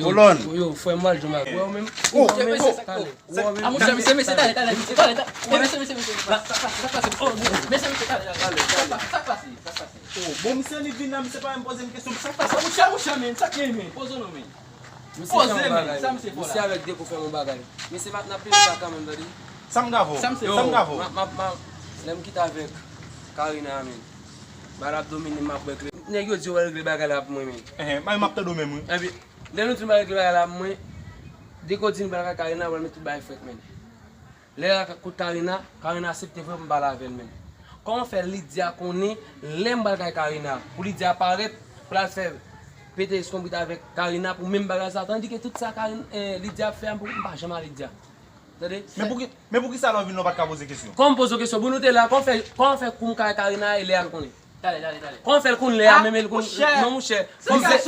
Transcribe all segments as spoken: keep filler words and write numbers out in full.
Kolòn. Yo, frè m, m al jwenn avè w menm. Oh, oh, oh. Talè. Ou wè menm. Ah, monchè, mesye, mesye, talè, talè, mesye, talè, talè. Ou wè, mesye, mesye, mesye. Sa, sa, sa, sa pase. Oh, mesye, mesye, talè, talè. Sa, sa, sa pase, sa pase. Oh, bon, misye li vin la, misye pa menm poze m kesyon. Sa k pase? Monchè, monchè, men, sa k gen, men? Poze non, men. Poze, men, sa misye fè la. Misye avèk Deko fè m yon bagay. Mesye, m ap, n ap peye sa kanmenm, tande. Sa m ka fè w? Sa misye fè la. Sa m ka fè w? M ap, m ap, m ap, lè m kite avèk Karina, men. Bagay la ap domine m, m ap regle. Nèg yo di yo regle bagay la pou mwen, men. Enhen, m ap tande w menm, wi. Epi, lè nou di nou pa regle bagay la pou mwen, Deko di nou pral kay Karina, pral met tout bagay frèt, men. Lè a kout Karina, Karina aksepte vre pou m pale avè l menm. Kòman fè Lydia konnen lè m pral kay Karina? Pou Lydia parèt, pou l al fè pete eskonbrit avèk Karina pou menm bagay sa. Tandike tout sa Karina, eh, Lydia ap fè a, m pa janm ale Lydia. Tande? Men pouki, men poukisa lè w vin la w pa t ka poze kesyon? Kòman poze kesyon? Bon, nou te la, kòman fè, kòman fè kou m kay Karina e lè a l konnen? Talè, talè, talè. Kòman fè l konn lè a, ah, menm li konn, monchè, non, monchè. Fò m vlèk,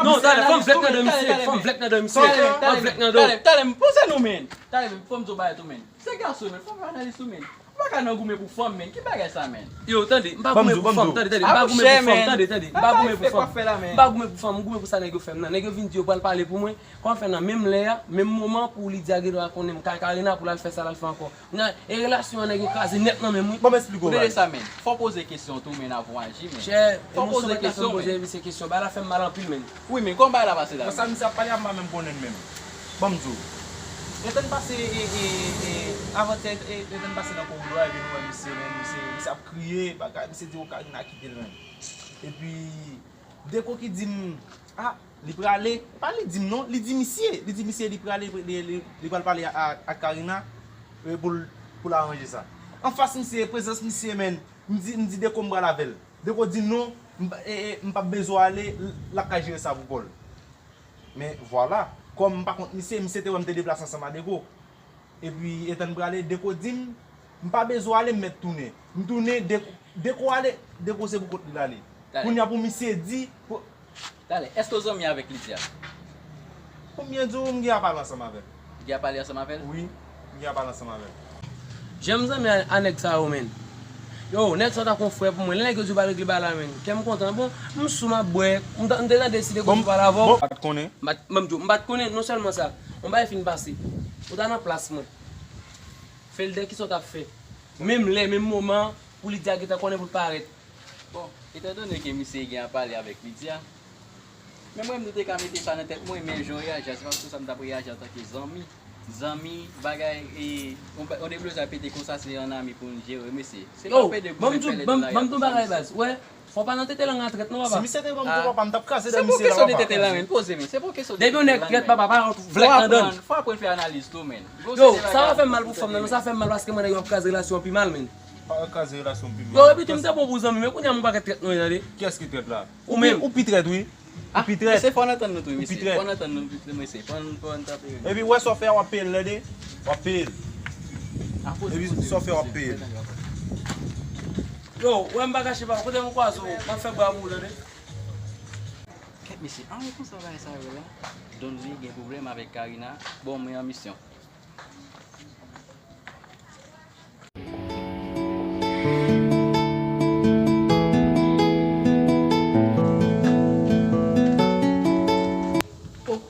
non, talè, fò m vlèk nan de misye, fò m vlèk nan de misye, fò m vlèk nan de. Talè, talè, poze nou, men. Talè, men, fò m di w bagay tou, men. Se gason, men, fò m analize tou, men. Ou pa ka nan goumen pou fanm, men. Ki bagay sa, men? Yo, tande, m pa goumen pou fanm, tande, tande, m pa goumen pou fanm, tande, tande, m pa goumen pou fanm. M pa goumen pou fanm, m goumen pou sa nèg yo fè m nan. Nèg yo vin di yo pral pale pou mwen. Kòman fè nan menm lè a, menm moman pou Lydia gen dwa konnen m kay Karina pou l al fè sa l al fè ankò. Nan, e relasyon an nèg yo kraze nèt nan menm wi. Ban m eksplike w bagay. Ou tande sa, men. Fò w poze kesyon tou, men, avan w aji, men. Chè, fò w poze kesyon, men. Poze misye kesyon. Bagay la fè m mal anpil, men. Wi, men, kòman bagay la pase la, men? Sa misye ap pale a, m pa menm konnen l menm. Ban m di w. Yo te pase, e, e, e, avantyè, e, yo te pase nan koridò a, epi nou wè misye, men, misye, misye ap kriye, bagay, misye di, o, Karina kite l, men. Epi, Deko ki di m, ah, li prale, pa li di m non, li di misye, li di misye li prale, li, li, li pral pale a, a, ak Karina, e, pou l, pou l aranje sa. Anfas misye, prezans misye, men, m di, m di Deko m pral avè l. Deko di non, m, e, e, m p ap bezwen ale, l ap ka jere sa pou kò l. Men vwala, kòm m pa kont misye, misye te wè m te deplase ansanm a Deko. Epi, etan n prale, Deko di m, m pa bezwen ale, m mèt tounen. M tounen, Deko, Deko ale, Deko se pou kont li l ale. Talè. Kounye a pou misye di, pou... Talè, èske w zanmi avèk Lydia? Pou m byen di w, m gen a pale ansanm avè l. Gen a pale ansanm avè l? Wi, m gen a pale ansanm avè l. Jan m zanmi a, a nèg sa yo, men. Yo, nèg sa yo ta kon frè pou mwen. Lè nèg yo di yo pa regle bagay la, men. Kè m kontan. Bon, m sou m ap bwè. M ta, m te tande si Deko di pale avè w. Bon, m pa t konnen. M pa t, ban m di w, m pa t konnen, non sèlman sa. Yon bagay fin pase. Ou ta nan plas mwen. Felder, kisa w t ap fè? Menm lè, menm moman, pou Lydia gentan konnen pou l parèt. Bon, etandone ke misye gen a pale avèk Lydia, men mwen, m te ka mete sa nan tèt mwen, men jan w reyaji a, se pa sou sa m t ap reyaji antanke zanmi. Zanmi, bagay, e, yon ba-, yon deblozay pete konsa, se an ami pou n jere, mesye. Se pa pede goumen fè lè nan lari a konsa, mesye. Fò w pa nan tete lang a trèt non, papa. Si misye te ban m tou, papa, m t ap kraze dèyè misye la, papa. Se pa kesyon de tete lang, men, poze, men. Se pa kesyon de tete lang, men. Depi yon nèg trèt, papa, pa vlèk nan dan l. Fò aprann, fò aprann fè analiz tou, men. Yo, sa pa fè m mal pou fanm nan, men sa fè m mal paske mwen nèg yo ap kraze relasyon pi mal, men. Pa kraze relasyon pi mal. Yo, epi tou m te bon pou zanmi, men kounye a m pa ka trèt non, tande. Kiyès ki trèt la? Ou menm. Ou pi trèt, wi. Ou pi trèt. Mesye, fò n antann nou tou, mesye. Fò n antann nou, mesye. Fò n, fò n tape yo. Epi, wè sa w fè a, w ap peye l, tande. W ap peye l. Epi, sa w fè a, w ap peye l. Yo, wè m pa kache pa, kote m kwaze w, m ap fè bra pou ou, tande. Kèt, mesye, an reponsan bagay sa yo la, Donley gen pwoblèm avèk Karina, bon, mwen an misyon. Oh,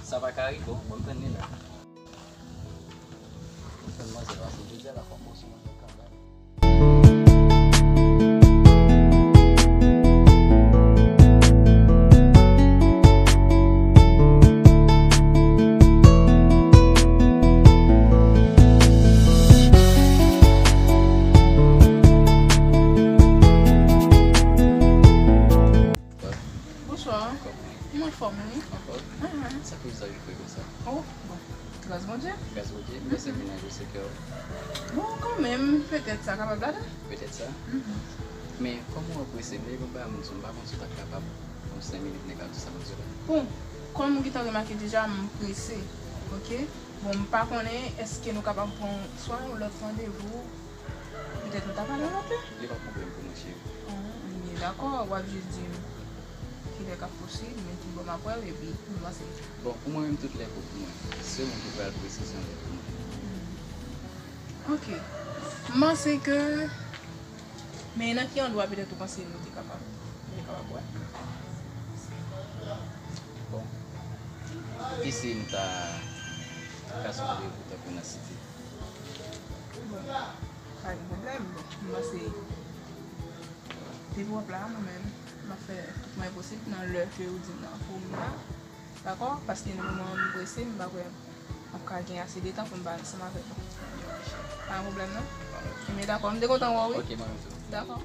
sa pa Kari, bon, bon, m tann li la. Bon, m tann manzè la, se jodi a la fò m bon sou manzè kanmenm. Bonswa. Kòman? Mwen anfòm, wi. Anfòm? Sa k fè vizaj ou fre konsa? Oh, bon. Gras Bondye. Gras Bondye. Mwen se vin nan dosye kè w. Bon, kanmenm, petèt sa kapab ladan. Petèt sa? Mhm. Men, kòm w ap prese, m te gon bagay m di w, m pa konn si w ta kapab yon senk minit, nèg la di sa m di w la. Bon, kòm ou gentan remake deja, m prese, oke? Bon, m pa konnen, èske nou kapab pran swa yon lòt randevou, petèt nou ta pale yon lòt lè? Li pa pwoblèm pou mwen, cheri. Ah, byen, dakò, w ap jis di m kilè k ap posib, men pi bon m ap wè w epi nou panse. Bon, pou mwen menm, tout lè bon pou mwen. Se ou menm ki pral presizyon lè pou mwen. Hmm. Oke. M panse ke, men nan ki andwa petèt ou panse nou te kapab, nou te kapab wè? Bon. Kiyès m ta ka sonje pou tankou nan site? Bon, pa gen pwoblèm. Bon, m panse depi w ap la, mwen menm, m ap fè tout mwayen posib nan lè ke ou di m nan pou m la. Dakò? Paske nan moman an, m prese, m pa kwè m ap ka gen ase de tan pou m ba ansanm avèk ou. Pa gen pwoblèm, non? Ebyen, dakò, m te kontan wè w, wi. Ok, mwen menm tou. Dakò.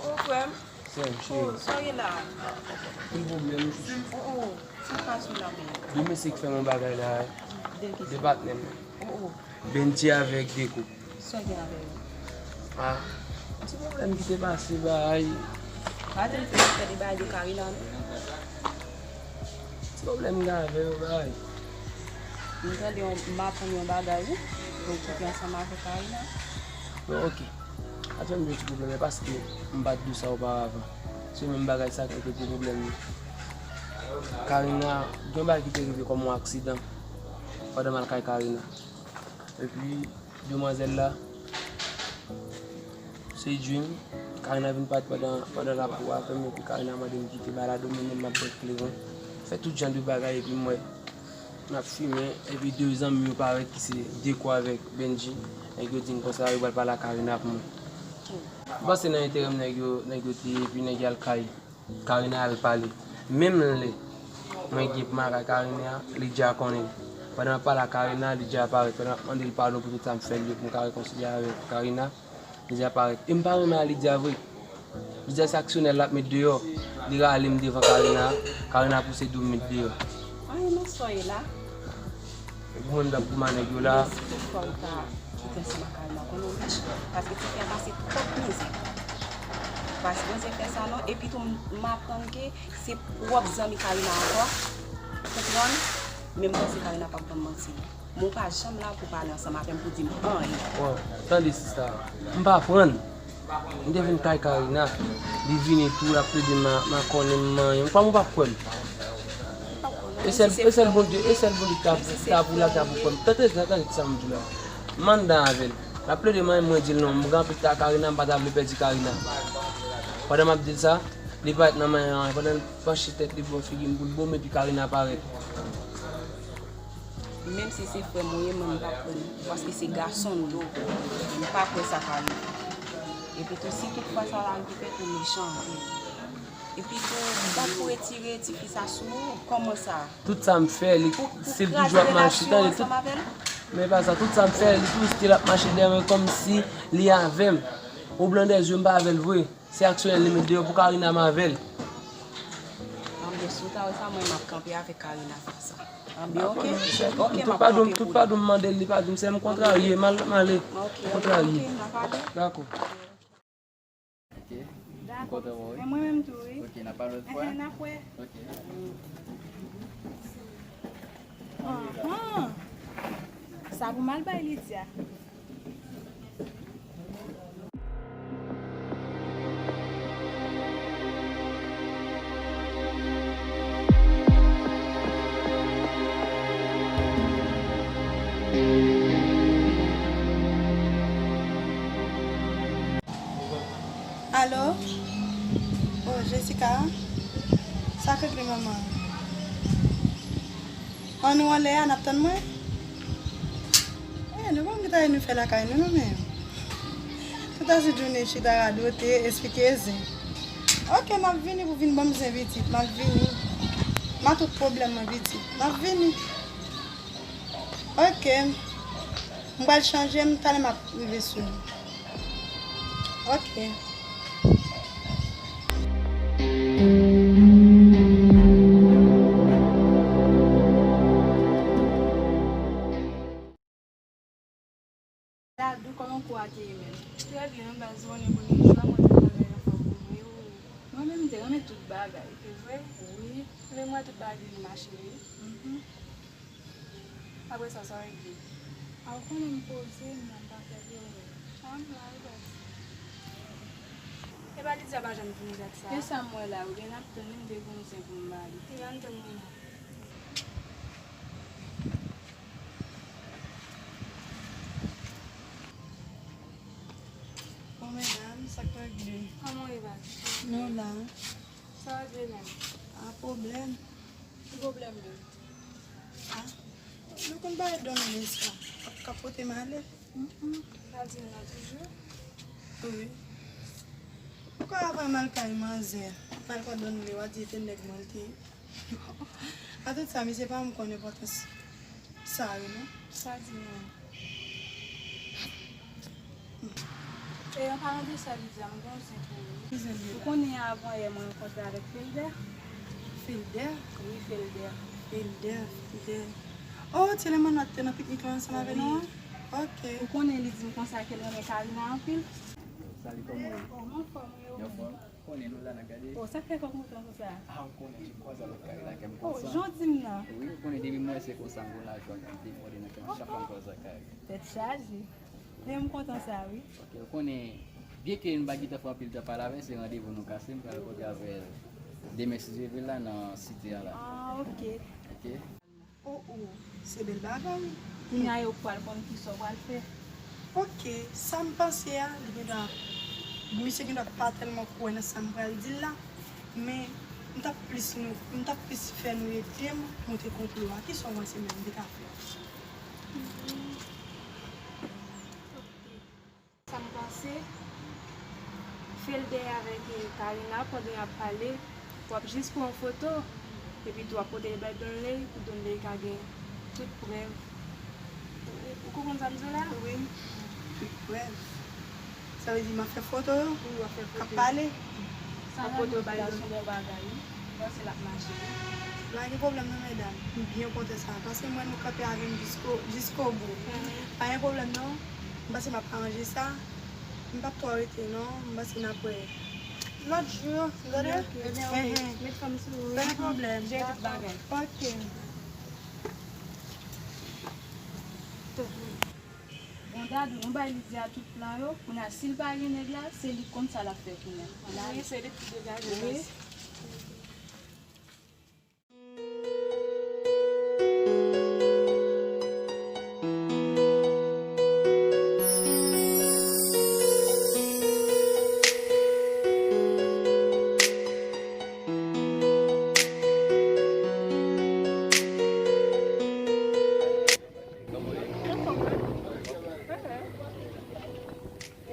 Oh, oh, frè m. Sè m, cheri. Oh, sa w ye la? Ki pwoblèm? Oh, oh, sa k pase w la menm? De mesye k fè m yon bagay la, de patnè m. Oh, oh. Benji avèk Deko. Sa w gen avè yo? Ah, ti pwoblèm ki te pase, bay. Pa di m se w ap fè de bagay de Karina, non? Ti pwoblèm m gen avè yo, bay. M tande yon, m aprann yon bagay, wi. Ou koupe ansanm avèk Karina. Bon, ok. Pa t fè m gen ti pwoblèm, men paske m pa t di w sa oparavan. Se menm bagay sa ki te pwoblèm nan. Karina, gen yon bagay ki te rive kòm yon aksidan pandan m al kay Karina. Epi, demwazèl la, se Dream. Karina vin pati pandan, pandan l ap avè m, epi Karina mande m kite balado, mwen menm m ap bwè kleren. Fè tout jan de bagay, epi m wè n ap fimen, epi de zanmi yo parèt ki se Deko avèk Benji. Nèg yo di m konsa, yo pral pale a Karina pou mwen. M panse nan enterè m, nèg yo, nèg yo te ye, epi nèg yo al kay Karina al pale. Menm lè mwen gen pou m al kay Karina, Lydia konnen. Pandan m ap pale a Karina, Lydia parèt. Pandan m ap mande l padon pou tout sa m fè l yo, pou m ka rekonsilye avèk Karina, Lydia parèt. E m pa renmen a Lydia vre. Lydia se aksyonè l ap met deyò. Li rale m devan Karina. Karina pouse do m met deyò. Ay, non, sa w ye la? Epi mwen m t ap goumen ak nèg yo la. Men si toutfwa ou ta kite ansanm ak Karina, konnen w rich, paske tifi a pase twòp mizè. Pas bon, se fè sa non. Epi tou, m, m aprann ke se pwòp zanmi Karina ankò. Konprann? Men m panse Karina p ap ban m manti. Men w pa janm la pou pale ansanm avè m pou di m anyen. Bon, tande sista, m pa aprann. M te vin kay Karina, li vini tou, l ap plede m a, m a konnen m manyen. Ou kwè m ou p ap kwè m? E sèl, e sèl Bondye, e sèl Bondye ki ta, ki ta pou la, ki ta pou kwè m. Tande, tande, tande sa m di w la. M anndan avè l. L ap plede manyen, mwen di l non, m gen anpil ta Karina, m pa ta vle pèdi Karina. Pandan m ap di l sa, li parèt nan manyen an, pandan l panche tèt li bò figi m pou l bo m, epi Karina parèt. Menm si se frè m ou ye, mwen m p ap kwè non, paske se gason m ye. M pa kwè sa ka rive. Epi tou, si tout fwa sa la rive, ou mechan anpil. Epi tou, bat pou retire tifi sa sou ou, kòman sa? Tout sa m fè, li still toujou ap mache, tande, tout, men pa sa, tout sa m fè, li toujou still ap mache dèyè mwen kòmsi li avè m. Ou blan dèzye, m pa avè l vre. Se aksyonè l li met deyò pou Karina m avè l. Anben, si w ta wè sa, mwen m ap kanpe avèk Karina fè sa. Anben, ok? Ok, m ap kanpe pou li. Tout padon m mande l, li pa di m, sè m kontrarye, m al, m ale. Ok, ok, n ap ale. Dakò. Ok. Dakò. M kontan wè w, wi. E mwen menm tou, wi. Ok, n ap pale lòt fwa. Enhen, n ap wè. Ok. Anhan. Sa pou m al bay Lydia. Alo? Oh, Jessica? Sa k regle manman? An nou anlè a, n ap tann mwen? Eh, nou pa konn ki travay nou fè lakay nou, non, men. Tout ajout jounen chita radote, esplike zen. Ok, m ap vini pou vin ban m zen pitit, m ap vini. M a tout pwoblèm mwen pitit, m ap vini. Ok. M pral chanje, m talè m ap rive sou nou. Ok. Tout bagay, se vre? Wi. Men m wè tout bagay vini mache, wi. Mhm. Apre sa, sa w regle? A, ou konnen m poze, m nan pa fè vre, wi. A, m la, wi, baz. Epa Lydia pa janm vini dat sa. E sa m wè la, wi, gen n ap tann li, m te gen yon zen pou m ba li. Wi, ann tann li la. Bon, medam, sa k regle? Kòman w ye, baz? Nou la. Sa w regle menm? A, pwoblèm. Ki pwoblèm li? A, nou konn pale Don Luis la. K ap pote m ale. Mm, mm. Sa di m nan toujou? Wi. Ou ka avan m al kay manzè, m al pran Don Luis, w a di e te nèg mwen l te ye. A tout sa, misye pa menm konn enpòtans sa yo, non. Sa di m nan. E an palan de sa, Lydia, m gen yon zen pou ou. Ki zen li la? Ou konnen avan yè mwen rankontre avèk Felder? Felder? Wi, Felder. Felder, Felder. Oh, ti lemonn nan te nan piknik lan ansanm avè nou an? Wi. Ok. Ou konnen li di m konsa ke l renmen Karina anpil? Salut, kòman w ye? Oh, m anfòm, wi, ou menm? Ou anfòm? Konnen nou la n ap gade. Oh, sa k fè kòk mouton konsa? A, ou konnen, j kwaze avèk Karina, kè m kontan. Oh, jan w di m nan. Wi, ou konnen depi m wè se konsa, m gon lajwa k ap debòde nan kè m chak fwa m kwaze ak Karina. Tèt chaje. Men m kontan sa, wi. Ok, ou konnen, byenke nou pa gentan fè anpil tan pale avè l, se randevou nou kase, m pral rankontre avè l demen si Dye vle la nan site a la. Ah, ok. Ok. Oh, oh, se bèl bagay. Kounye a yo pral konn kisa w pral fè. Ok, sa m panse a, li gendwa, misye gendwa pa tèlman kwè nan sa m pral di l la, men m t ap plis nou, m t ap plis fè nou ede m montre konplo a. Kisa w panse menm m te ka fè? Sa m panse, Felder avèk, eh, Karina, pandan y ap pale, w ap jis pran foto, epi tou w ap pote l bay Donley, pou Donley ka gen tout prèv. Ou, ou konprann sa m di w la? Wi, tout prèv. Sa vle di m ap fè foto yo? Wi, w ap fè foto. K ap pale? Sa foto bay la se yon bon bagay, wi. M panse l ap mache, wi. Pa gen pwoblèm non, medam. M byen kontan sa. Paske m wè nou kanpe avè m jisko, jiskobou. Pa gen pwoblèm non. M panse m ap aranje sa. M p ap twò rete non. M panse n ap wè lòt jou. Tande? Ok, ebyen, ok. Met fanm sou ou. Pa gen pwoblèm. Jere tout bagay. Ok. Bon, Dadou, nou bay Lydia tout plan yo. Kounye a, si l pa gen nèg la, se li k konn sa l ap fè kounye a. Wi, se li k pi degaje. Wi.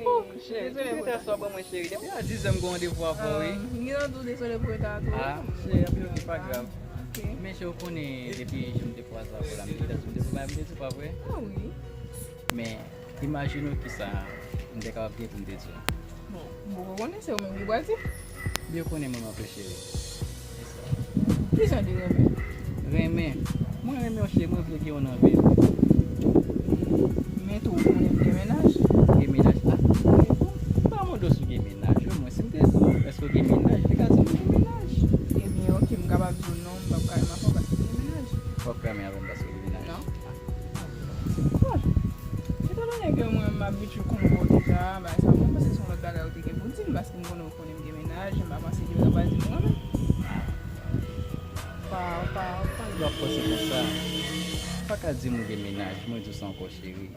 Oh, cheri, tout reta sa w ban mwen, cheri. Depi a diz è m gen randevou avè w, wi. Ah, m gentan di w dezole pou reta a tou. Ah, cheri, anpil, ok, pa grav. Ok. Men, cheri, ou konnen, depi jou m te kwaze avè w la, m te di w, m te di w, pa vre? Ah, wi. Men, imajine w kisa m te kapab gen pou m te di w. Bon, m poko konnen, se ou menm ki pral di. Byen konnen mwen manke cheri. Kijan de renmen? Renmen? Mwen renmen w cheri, mwen vle gen w nan vi m. Men tou, ou konnen m gen mennaj. Gen mennaj? Ah, men tou, m pa mande w si w gen mennaj, wi, mwen, si m te di w, èske w gen mennaj, m te ka di w m gen mennaj. Ebyen, ok, m kapab di w non, m p ap ka renmen avè w paske m gen mennaj. W ap ka renmen avè m paske w gen mennaj? Non. Bon, etandone ke mwen, m abitye konn wè w deja, bagay sa, mwen panse se yon lòt bagay ou te gen pou w di m, paske m konnen ou konnen m gen mennaj, m pa panse ke w ta pral di m ou renmen. Pa, pa, pa. W ap panse konsa. Ou pa ka di m ou gen mennaj, mwen di w sa ankò, cheri.